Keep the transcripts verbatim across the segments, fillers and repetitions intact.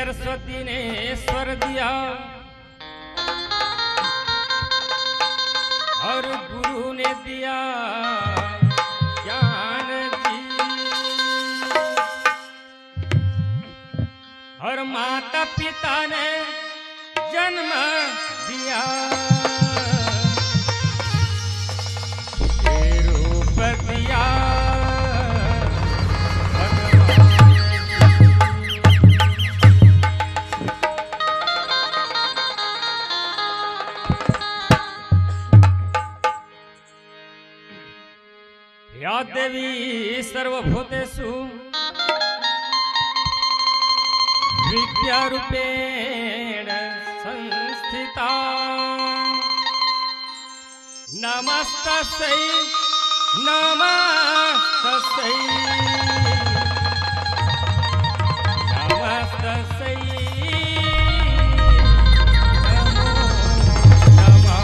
सरस्वती ने स्वर दिया और गुरु ने दिया ज्ञान जी, और माता पिता ने जन्म दिया, ये रूप दिया भगवान। या देवी सर्वभूतेषु विद्यारूपेण संस्थिता। नमस्तस्यै, नमस्तस्यै, नमस्तस्यै नमो नमः।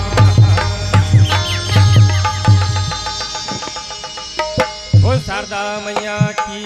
बोल शारदा मैया की।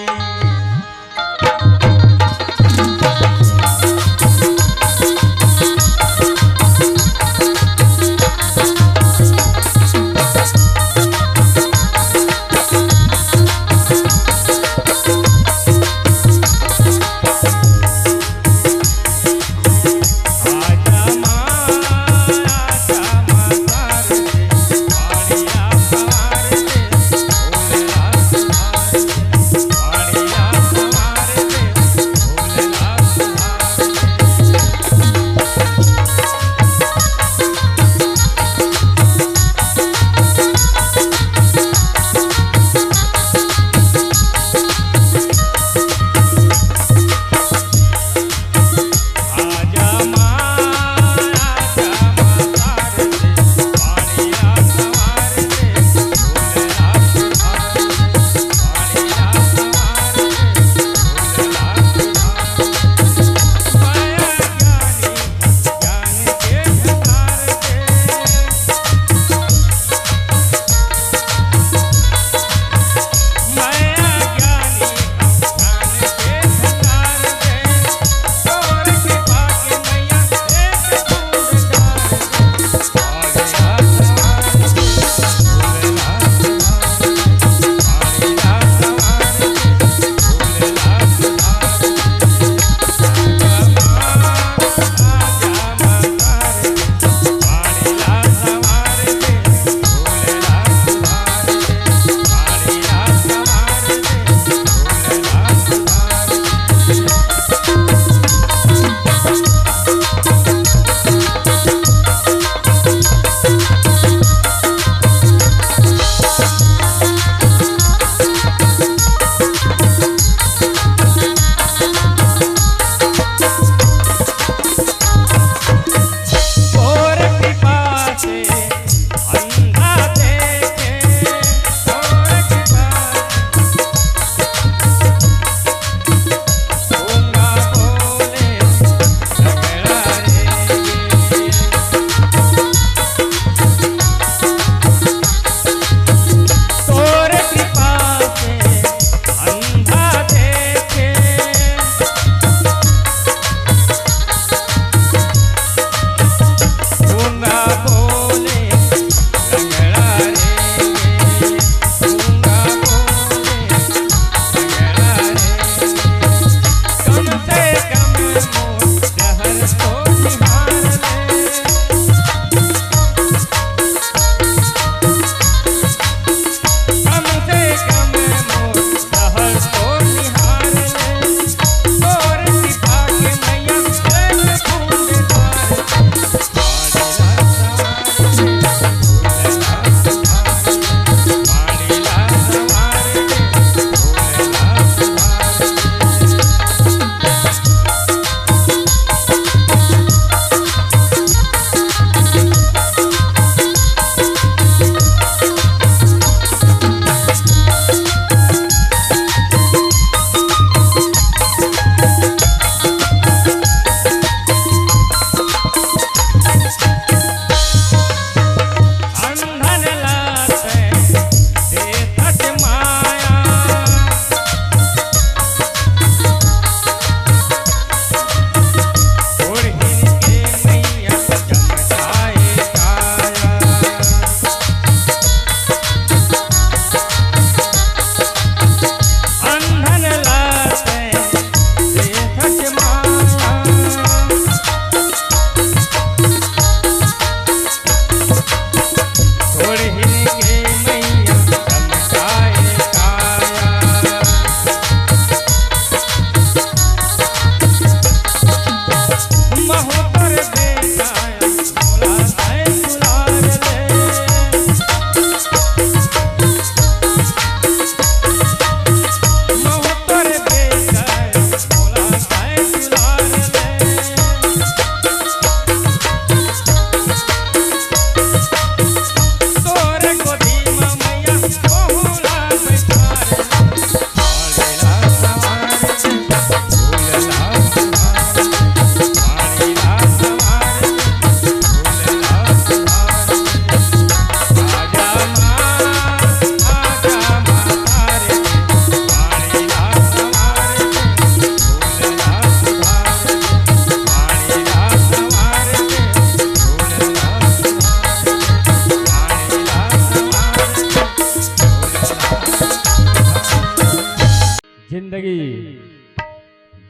जिंदगी,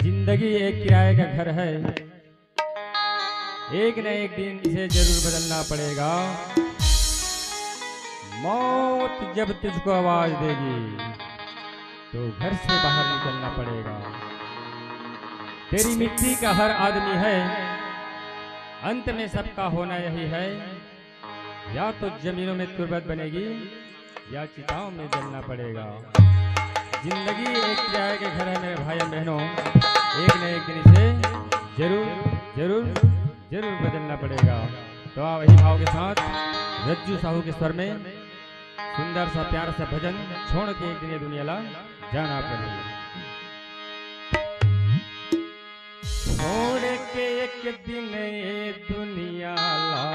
जिंदगी एक किराए का घर है, एक न एक दिन इसे जरूर बदलना पड़ेगा। मौत जब तुझको आवाज देगी, तो घर से बाहर निकलना पड़ेगा। तेरी मिट्टी का हर आदमी है, अंत में सबका होना यही है। या तो जमीनों में तुर्बत बनेगी, या चिताओं में जलना पड़ेगा। जिंदगी एक किराए के घर है मेरे भाई बहनों, एक न एक दिन इसे जरूर, जरूर, जरूर बदलना पड़ेगा। तो आप वही भाव के साथ रज्जू साहू के स्वर में सुंदर सा प्यारा सा भजन, छोड़ के एक दिन ये दुनिया ला जाना पड़ेगा। छोड़ के एक दिन ये दुनिया ला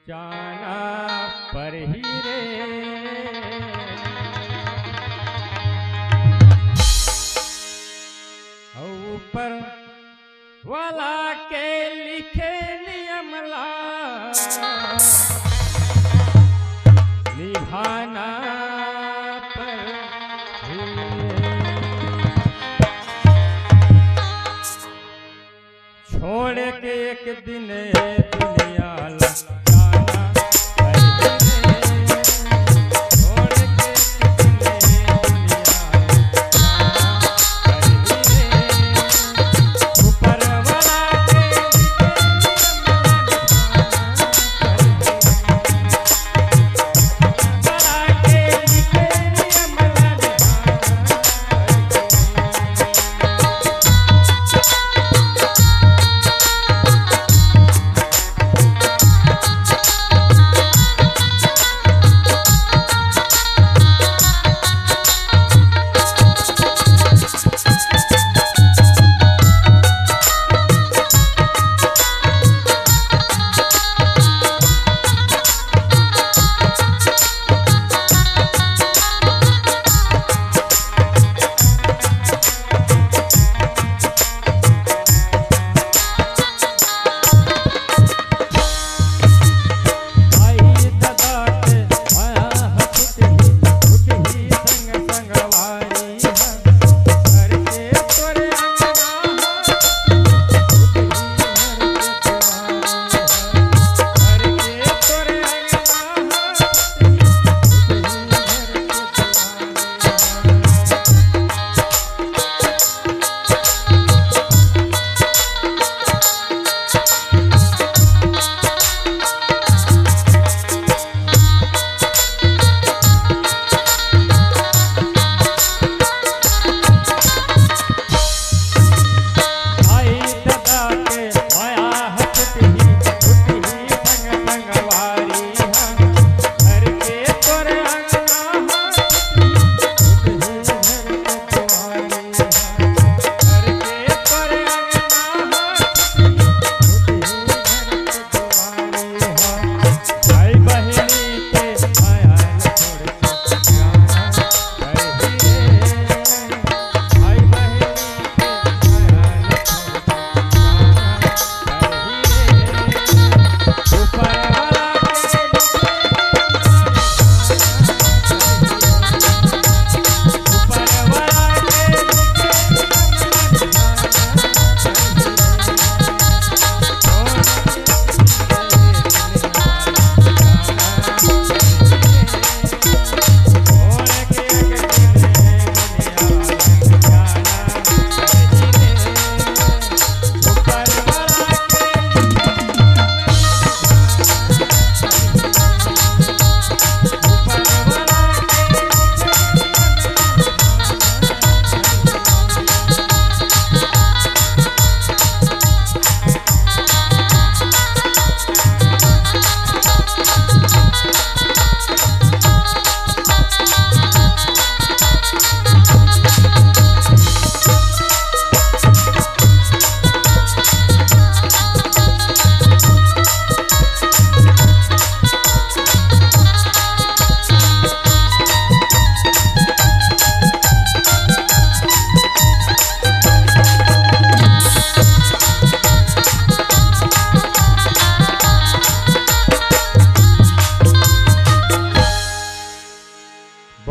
जाना पर ही रे। ऊपर वाला के लिखे नियम ला निभाना पर ही। छोड़ के एक दिन ये दुनिया ला जाना पड़ेगा। छोड़ के एक दिन ये दुनिया ला जाना पड़ेगा। ऊपर वाला के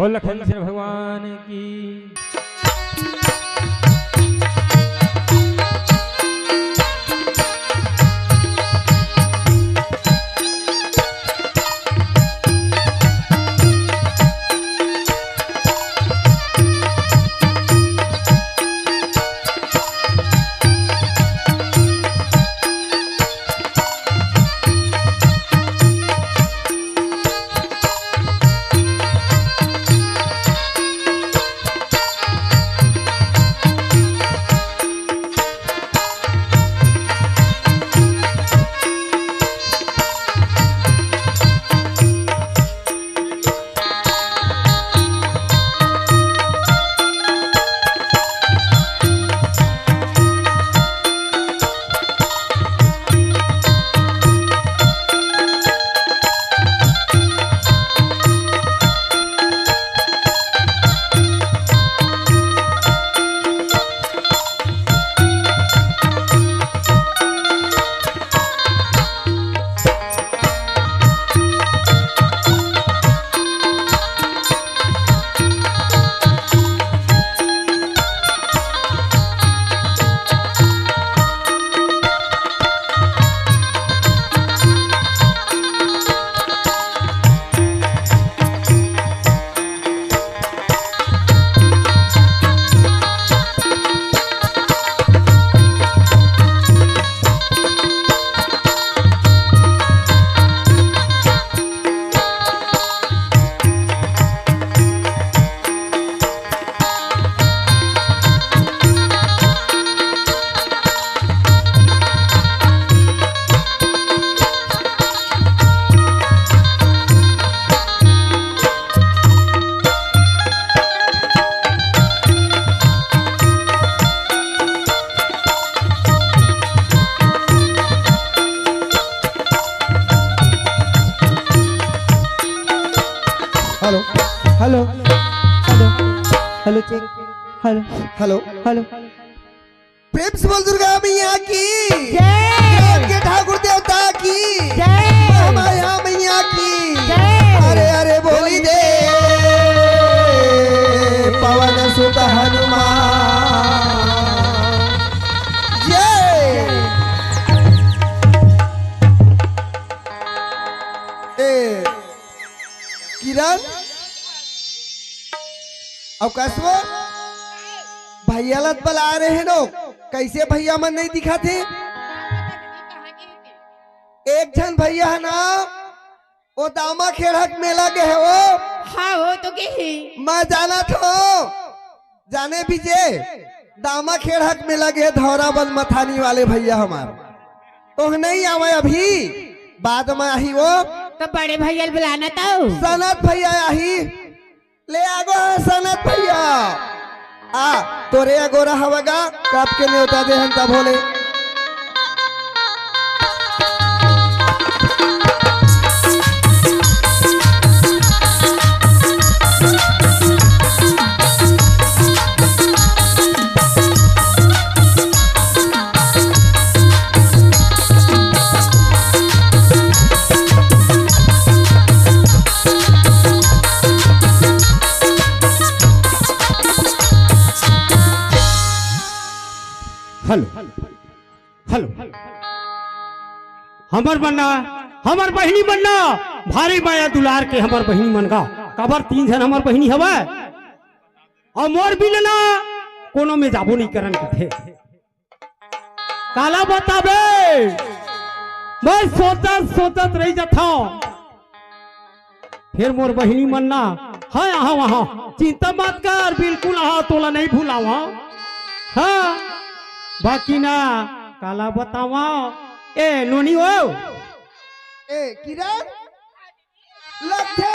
लखन से भगवान की। Hello, hello, hello, hello, check, hello, hello. Hello. प्रेम से बोल दुर्गा मैया की जय। प्रेम के ठाकुर देवता की जय। माया मैया की जय। अरे, अरे, बोली दे पवन सुत हनुमान जय। ए, किरण, अउ कस वो भैया ला बला रहे नो, कइसे भैया मन नइ दिखत हे? एक झन भैया हे ना, वो दामा खेड़क मेला गे हे वो। हाँ, वो तो गे हे। मैं जानत हों, जाने बिजे, दामा खेड़क मेला गे हे, धौराबंद मथानी वाले भैया हमार। तो नइ आवय अभी, बाद म आही वो। तो बड़े भैया ला बलाना तो। सनत भैया आही। ले आगो हे सनत भैया। आ, तोरे अगोरा हवगा, कब के नेवता दे हन तब होले। Hello, hello. हमर मन ला, हमर बहिनी मन ला, भारी मया दुलार के हमर बहिनी मन गा। काबर तीन झन हमर बहिनी हवय, अउ मोर बिना कोनो में जाबो नइ करन कथे। काला बताबे, मैं सोचत सोचत रहि जथंव। फेर मोर बहिनी मन ना, हाँ, आहा, आहा, चिंता मत कर, बिल्कुल आहा, तोला नइ भुलावंव। हाँ, बाकी ना, काला बतावंव। ए, नोनी हो। ए, किरण, लगथे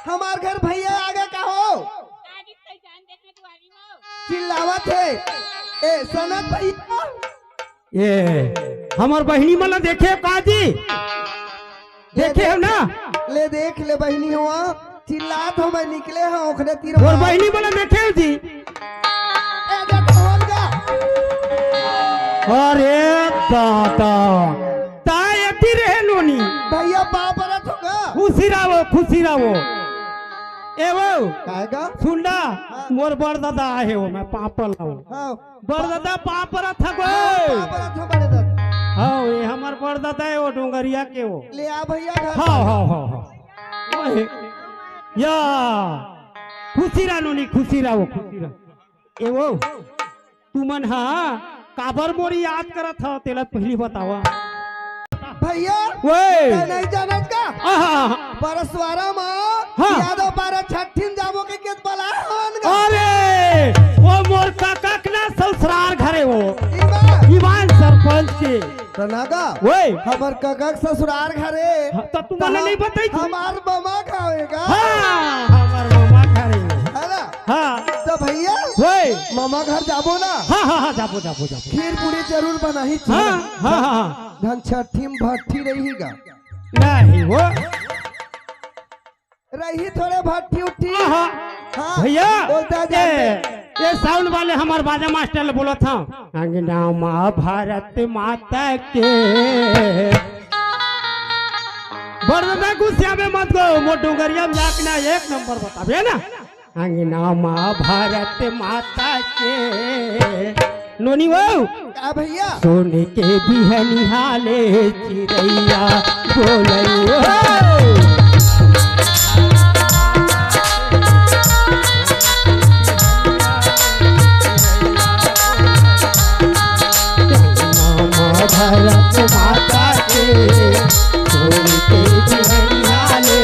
हमार घर भैया आगे का हो? चिल्लावत हे। ए, सनत भैया। ए, हमर बहिनी मन ला देखे हो का जी? देखे हो ना? ले देख ले बहिनी हो, चिल्लात हो, मैं निकले हो ओखरे तीर मोर मा। बहिनी मन ला देखे हो जी? ए, देखो, होन गा। अरे दादा, ताय एती रहे नोनी। भैया, पाँव परत हो गा। खुशी रहो, खुशी रहो। ए वो, काय गा? सुन ना, हाँ। मोर बड़ दादा आहे वो, मैं पापड़ लाऊं। हाँ। बड़ दादा पापड़ था हाँ, कोई। पापड़ था बड़े दादा। हाँ, ये हमर बड़ दादा है वो डोंगरिया के वो। ले आ भैया घर हाँ, पर। हाँ, हाँ, हाँ। ओए, या, खुशी रहा नोनी, खुशी रहा वो, खुशी रहा। ए वो, तुमन हा काबर मोर याद करत हव, तेला पहिली बतावा। भैया, ओए। तैं नहीं जानत का? आहा। परसवारा म हाँ। यादव पारा छट्ठी म जाबो के केत बला हन गा। अरे, वो मोर काका के ना ससुरार घरे वो। इमान। इमान सरपंच के। त ना गा, ओए। हमर काका के ससुरार घरे। हाँ, त तुमन ला हम-, नहीं बताई थी। हमार ममा खावे गा। हाँ, हमर ममा घरे वो। है ना? हाँ। त भैया, ओए। ममा घर जाबो ना? हाँ, हाँ, हाँ, जाबो, जाबो, जाबो। खीर पूरी जरूर बनाही हाँ, थी। हाँ, हाँ, हाँ। धन छठी म भट्ठी रही गा। नहीं वो। रही थोड़े भट्ठी उट्ठी। हाँ, हाँ। हाँ, भैया, बोलता ये, जाते। ये साउंड वाले हमर बाजा मास्टर ला बोलत हव। अंगना मा भारत माता के। बरदा गुस्सा में मत गो, मोर डोंगरिया म जाके ना एक नंबर बताबे ना। अंगना मा भारत माता के। नोनी वो। का भैया? सोने के बिहनिया ले चिरैया बोलई हो। अंगना मा भारत माता के। सोने के बिहनिया ले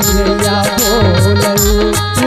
चिरैया बोलई हो।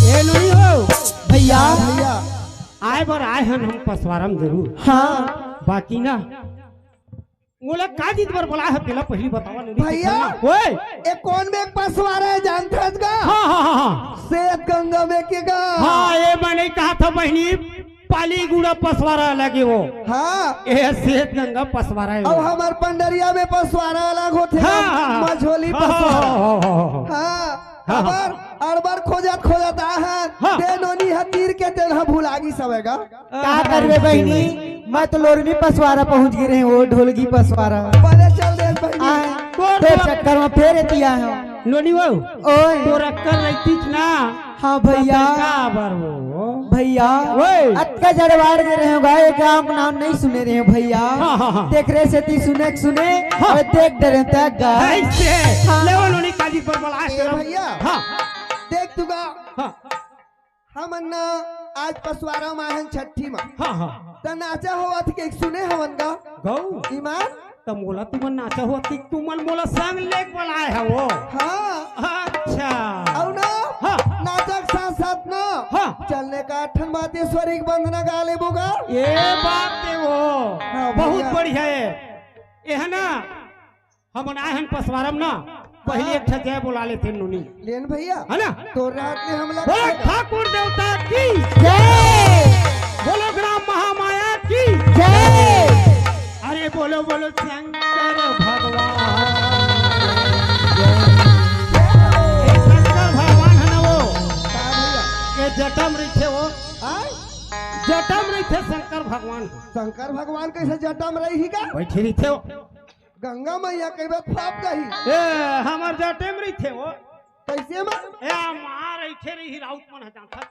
ए नोनी हो, भैया। भैया। आए बर आए हन हम पसवारा म जरूर। हाँ। बाकी ना, मोला का चीज बर बोलाए हव, तेला पहिली बतावा नोनी। भैया। ओए। ए कोन में पसवारा हे जानथस गा? हाँ, हाँ, हाँ, हाँ। सेत गंगा में के गा। हाँ, ए मैं नहीं कहा था बहिनी, पालीगुड़ा पसवारा अलग हे वो। हाँ। ए सेत गंगा पसवारा हे वो। अउ हमर पंडरिया में पसवारा अलग होथे हाँ, गा। हाँ, हाँ। मझोली हाँ, हाँ, पसवारा। हाँ, हाँ, हाँ। हाँ। हाँ, हाँ। अड़बर, अड़बर खोजत खोजत आहन। हाँ। ते नोनी ह तीर के तेन ह भुला गिस हवय गा। का करबे बहिनी, मैं तो लोरमी पसवारा पहुंच गे रहेंव, वो ढोलगी पसवारा। पहले चल दे बहिनी। आय, तोर तोर चक्कर में फेर एती आए हंव। नोनी वो, ओए। तोर अक्कल रहितिस ना। हाँ भैया। तब का बर वो? भैया, ओए। अतका जड़वाड़ गे रहेंव गा, ये गांव के नाम नहीं सुने रहेंव भैया। हाँ, हाँ, हाँ। तेकरे सेती सुने के सुने, हाँ। अउ देख डरेंव तक गा। ऐसे। हाँ। ले वो नोनी काली पर बला ए तेरा। भैया। हाँ। देख तू गा। हाँ। हमन ना आज पसवारा म आए हन छट्ठी म। हाँ, हाँ। त नाचा होवत के सुने हवन गा। गऊ। ईमान? त मोला तुमन नाचा होवत के तुमन मोला संग लेके बलाए हव वो। हाँ। अच्छा। अउ ना, हाँ। नाचा के साथ साथ ना, हाँ। चलने का ठन बातेश्वरी के बंदना गा लेबो गा। ये बात हे वो। हाँ, बहुत भैया। बढ़िया हे। ये हे ना, हमन आए हन पसवारा म ना, पहिली हाँ। एक ठा जय बोला लेथन नोनी। लेन भैया। हे ना? तोर रात में हमला बोल कर ठाकुर देवता की जय। बोलो ग्राम महामाया की जय। अरे बोलो, बोलो शंकर भगवान। ये शंकर भगवान हे ना वो। का भैया? ये जटा म रहिथे वो। आय? जटा म रहिथे शंकर भगवान। शंकर भगवान कइसे जटा म रही गा? बइठे रहिथे वो। गंगा मैया कई बार फाप जाही। ए, हमर जटे म रहिथे वो। कइसे म? ए, मार अइठे रही, राउत मन ह जानथस।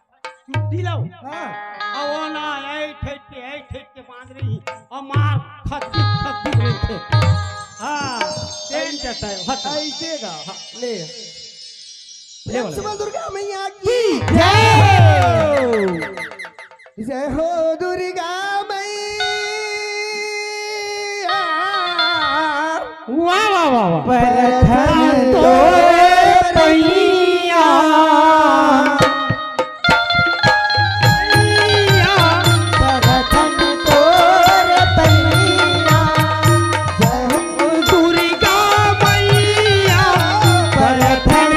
चुट्टी लाओ। हाँ। अउ वो ना, अइठ, अइठ के, अइठ, अइठ के बांध रही। अउ मार खद्दी, खद्दी रहिथे। हाँ, तेन जटा हे, हट। अइसे गा। हाँ। ले। ले प्रेम बोलो। से बोल दुर्गा मैया की जय। जय हो दुर्गा मैया। वाह, वाह, वाह, वाह। परथन तोर पैया। परथन तोर पैया। जय हो दुर्गा मैया। परथन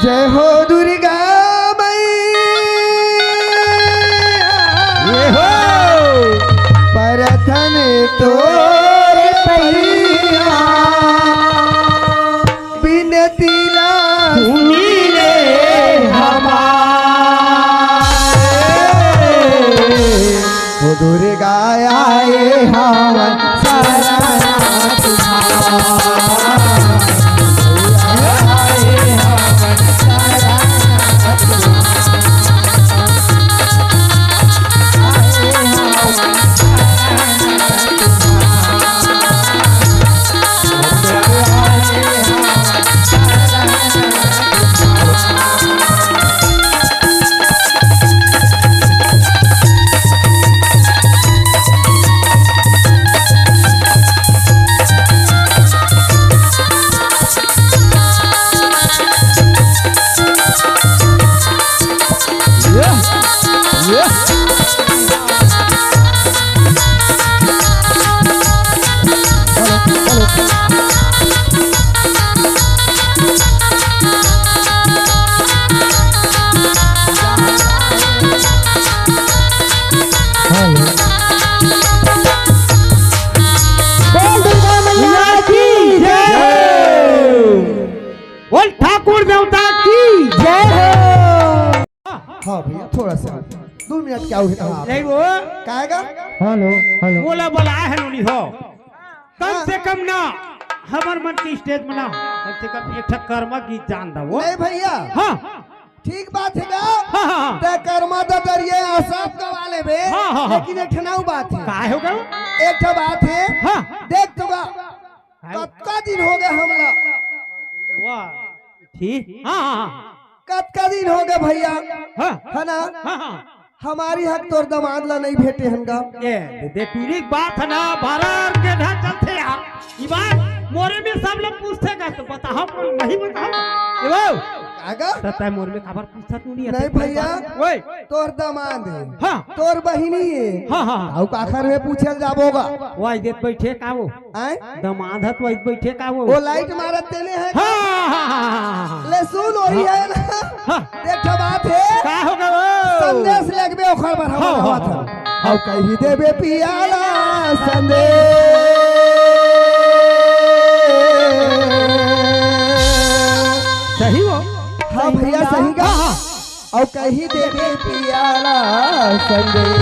जय हो दुर्गा मैया। ये हो। परथन तोर पैया, बिनती ला सुनी ले हमार। ओ दुर्गा आए हवन शरणा तुम्हार। बोल दुर्गा मैया की जय। बोल ठाकुर देवता की जय हो। हाँ भैया, थोड़ा सा दो मिनट क्या हुई था आप? नहीं वो। काहेगा? Hello, hello. बोला बोला है नोनी हो। कम से कम ना, हमर मन के स्टेज में ना, कम से कम एक ठक कर्मा गीत जान दा वो। नहीं भैया। हाँ। ठीक बात है ना? हाँ, हाँ, हाँ। ते कर्मा दा दरिये आ सब गवा लेबे। हाँ, हाँ, हाँ। लेकिन एक ठना बात है। का हो गयो? एक ठो बात है। हाँ। देख तो बा, हाँ। कतका दिन हो गए हमला। वाह। ठीक। हाँ, हाँ, हाँ। कतका दिन हो गए भैया? हाँ। है ना? हाँ, हाँ। हमारी हक तोर दमाद ला नहीं भेटे हन गा। ए, दे, दे, टूरी के बात है ना, बारह के ढंग चलते यार। ई बात मोरे में सब लोग पूछते का, तो बताओ, कौन नहीं बताओ? ए वो, कागा? तो तय मोरे में काबर पूछता तू नहीं नहीं आते? भैया, ओए। तोर दमाद है। हाँ। तोर बहिनी है। हाँ, हाँ। आउ काखर में पूछल जाबो गा। वाई देत बैठे का वो? आय? दमाद हत वही बैठे का वो? वो लाइट मारत तेने है। हाँ, हाँ, हाँ, हाँ, हाँ। ले सुन, वही है ना। हाँ। एक ठो बात है। का हो गयो? संदेश लेके बे ओखर बर हमर हाँ, हाँ, आवत हाँ, है। हाँ। अब कही देबे पियाला संदेश। सही हो? हाँ भैया, सही गा। हाँ, हाँ। अब कही देबे पियाला संदेश।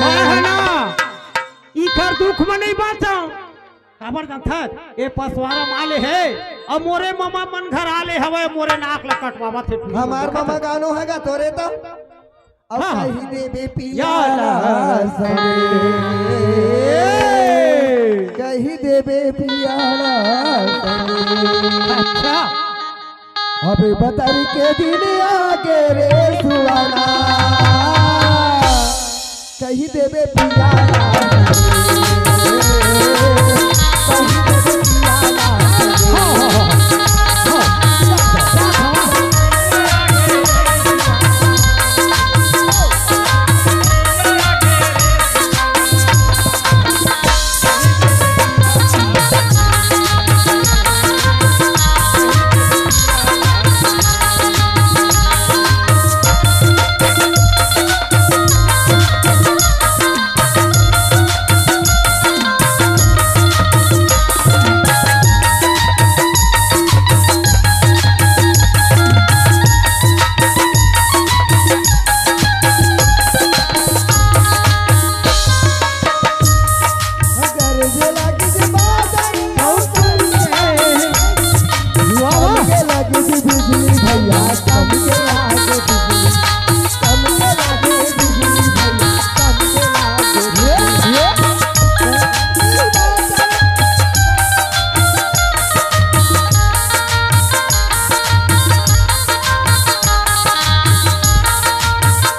मैं है ना, इखर दुख में नहीं बाँचव। काबर जानथस? ए पसवारा म आले हे, अउ मोरे ममा मन घर आले हवय, मोरे नाक ल कटवावत हे। हमार ममा गानो हे गा तोरे त। अब हाँ। कही देबे पियाला संदेश। कही देबे पियाला संदेश। अच्छा। अबे बदर के दिन आगे रे सुहाना। कही देबे पियाला।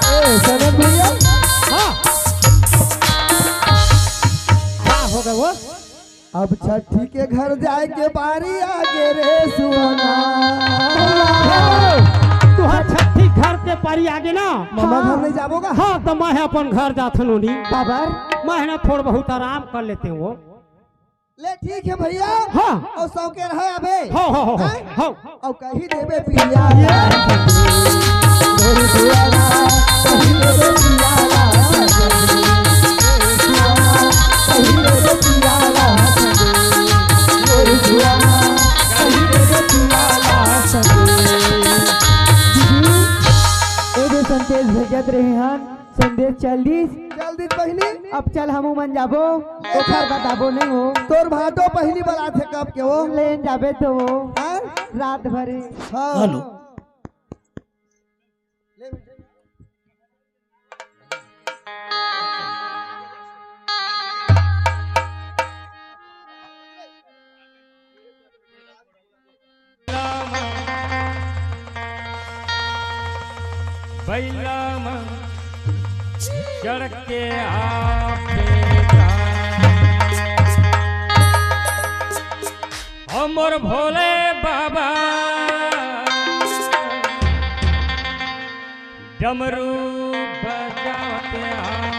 ए, सनत भैया। हाँ। का हो गए वो? अब छठी के घर जाए के बारी आगे रे सुहाना। तुहार छठी घर के पारी आगे ना। ममा घर नहीं जाबो गा? हाँ, तो मैं अपन घर जाथन नोनी। काबर? मैं ना थोड़ा बहुत आराम कर लेते हो। ले ठीक हे भइया। हाँ। अउ सौकेर हे अबे। हाँ, हाँ, हाँ, हैं? हाँ। अउ कहि देबे पिया ला। कहि देबे पिया ला। कहि देबे पिया ला। कहि देबे पिया ला। ए दे संदेश भेजत रहे हन, संदेश चल दिस। चल दिस बहिनी। अब चल हमू मन जाबो, ओखर बताबो नहीं हो। तोर भाटो पहिली बलाथे कब के वो। लेन जाबे तो वो हैं? रात भरे। हाँ। हेलो। बैला मन चढ़ के आपे जा। हमर भोले बाबा डमरू बजावत आ।